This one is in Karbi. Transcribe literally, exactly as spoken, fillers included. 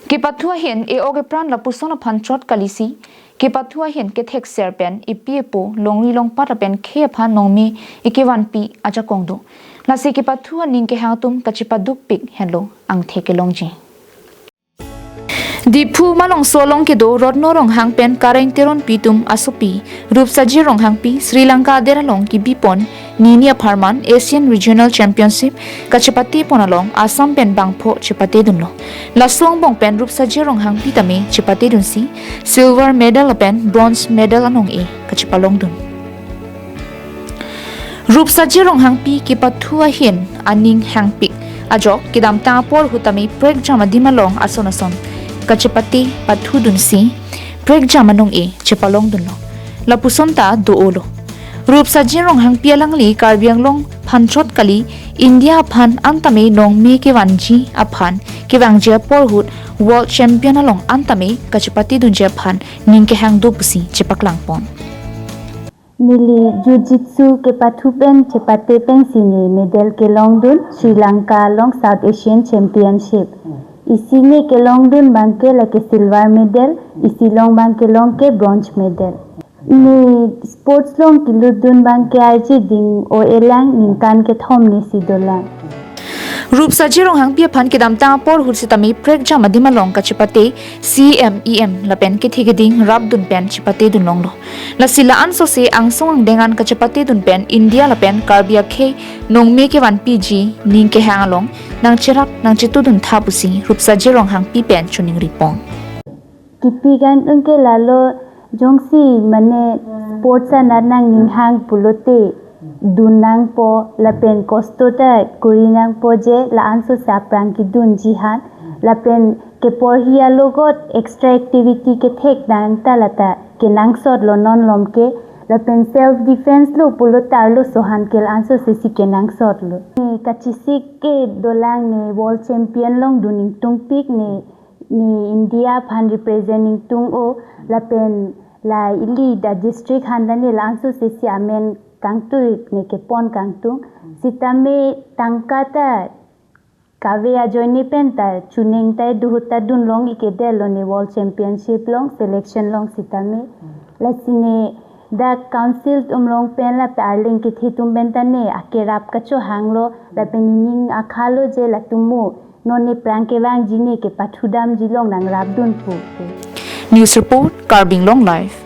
Kepathu ahin e-ok epran lapuson aphan chot kalisi, kepathu ahin kethekser pen epi epo, longri longpat lapen khei aphan nongme ekevanpi ajakong do. Lasi kepathu aning kehang atum kachepadukpik henlo angthek kelongji. Diphu Malongso along kedo Rotno Ronghang pen Kareng Teronpi atum asopi Rupsaji Ronghangpi Sri Lanka adet along kebipon nini apharman Asian Regional Championship kachepatepon along Assam pen bangpho chepatedunlo. Laso angbong pen Rupsaji Ronghangpi tame chepatedunsi silver medal lapen bronze medal anong-e kachepalongdun. Rupsaji Ronghangpi kepathu ahin aning hangpik ajok kedamtang apor ahut tame prekjam adim along ason ason kachepate pathudunsi prekjam anong-e chepalongdunlo. Lapuson ta do-olo. Rupsaji Ronghangpi alangli Karbi Anglong aphan chot kali, India aphan an tame nongme kevanji aphan kevangji apor ahut world champion along an tame kachepatedunji aphan ning kehang do pusi chepaklangpon. Neli Jiu-Jitsu kepathu pen chepate pensi ne medal kelongdun Sri Lanka along South Asian Championship. Isi ne kelongdun abangke lake silver medal, isi long abangke long ke bronze medal. Ne sports along kelutdun abangke arje ding o-elang, ningkan kethom ne si dolang. Rupsaji Ronghangpi aphan kedamtang apor ahut sitame prekjam adim along kachepate C M, E M lapen kethe keding rapdun pen chepatedunlonglo. Lasi la-ansose angsong angdeng an kachepatedun pen India lapen Karbi akhei nongme kevanpiji ning kehang along nangcherap nangchetudun tha pusi Rupsaji Ronghangpi pen choningripon. Kipi kangtung ke lalo, jongsi mane sports anat nangning hang pulote dun nangpo lapen kosto ta kori nangpo, je la-ansose aphrang kedunji aphan, lapen keporhi alogot extra activity kethek nang ta lata kenangsotlo non malom ke, lapen self defense lo pulote arloso aphan ke la-ansose si kenangsotlo. Ne kachesik ke dolang, ne world champion along dun ingtungpik, ne ne India aphan represent ingtung-o, lapen la ili dak district aphan ta ne la-ansose si amen kangtui ne kepon kangtung. Sitame tangka ta kave ajoine pen ta chuning ta duhut ta dunlong-ik-edetlo ne world championship along selection along sitame. Lasi ne dak council atum along pen lapen arleng kethe atum pen ta ne akerap kachohanglo, lapen nening akhalo je latum mo non ne aphrang kevangji ne kepathudamji along nangrapdun pu. News report, Karbi Anglong Live.